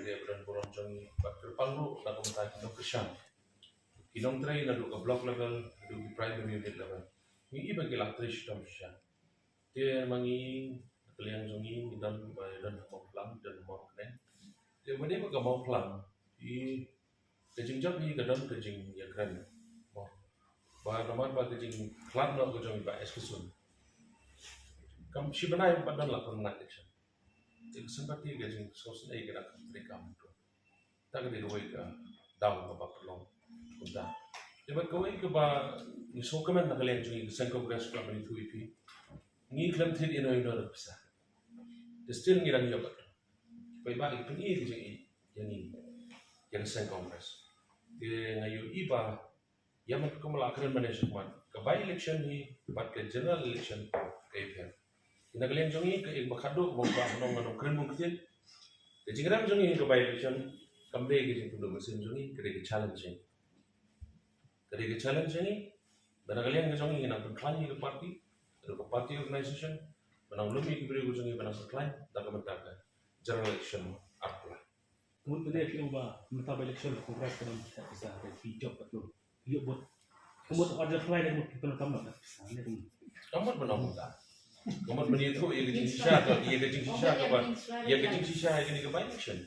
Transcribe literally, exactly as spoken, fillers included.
Te ba don burom jong ngi bad kyrpang ruh na ka bynta ki nongkyrshan, ki nongtrei naduh ka block level haduh ki primary unit level. Ngi i ba ki la trei shitom shisha. Te ma ngi, ka liang jong ngi, ngi don ba don ha Mawphlang, don ha Mawkneng. Te ba dei ba ka Mawphlang, i ka jingjop hi ka don ka jingïakren. Ba namar ba ka jingkhlad noh ka jong i Bah S K Sun, kam shi bnai ba don la permanent election. Te ka sympathy ka jingsngewsynei ka dang kam treikam. Ta ka dei kawei ka daw kaba pynlong kumta. Te bad kawei kaba ngi sngewkmen na ka liang jong ngi ka seng Congress kaba ngi ïathuh ïa phi, ngi khlem thied ïano ïano da pisa. Te still ngi dang ïoh bad paidbah ki pyni ka jingïeit ïa ngi, ïa ka seng Congress. Te nga ïohi ba ïa man kumba la kren mynne shakhmat, ka by election hi bad ka general election ka ïapher. Te na ka liang jong ngi, ka ïing ba khatduh ba ngi ba nong nong kren bun ktien. Ka jingrem jong ngi ka by election kam dei ka jingpynduh mynsiem jong ngi, ka dei ka challenge jong ngi. Ka dei ka challenge jong ngi. Ba na ka liang ka jong ngi ngi nang pynkhlaiñ ïa ka party, ka party organization, ba nang lum ïa ki briew ka jong ngi ba nang pynkhlaiñ da ka bynta ka general election arphew lai. Ka mut ba dei ki ong ba mynta by election Congress ka dang pisa, ka phi jop ka tlung. Ïoh vote. Ka mut order khlai da ka mut phi pynlong kam na pisa ne ka mut. Ka mut ba nang mynta. Ka mut ba ngi ïathuh ïa ka jingshisha ka, ïa ka jingshisha ka ba, ïa ka jingshisha ïa kane ka by election.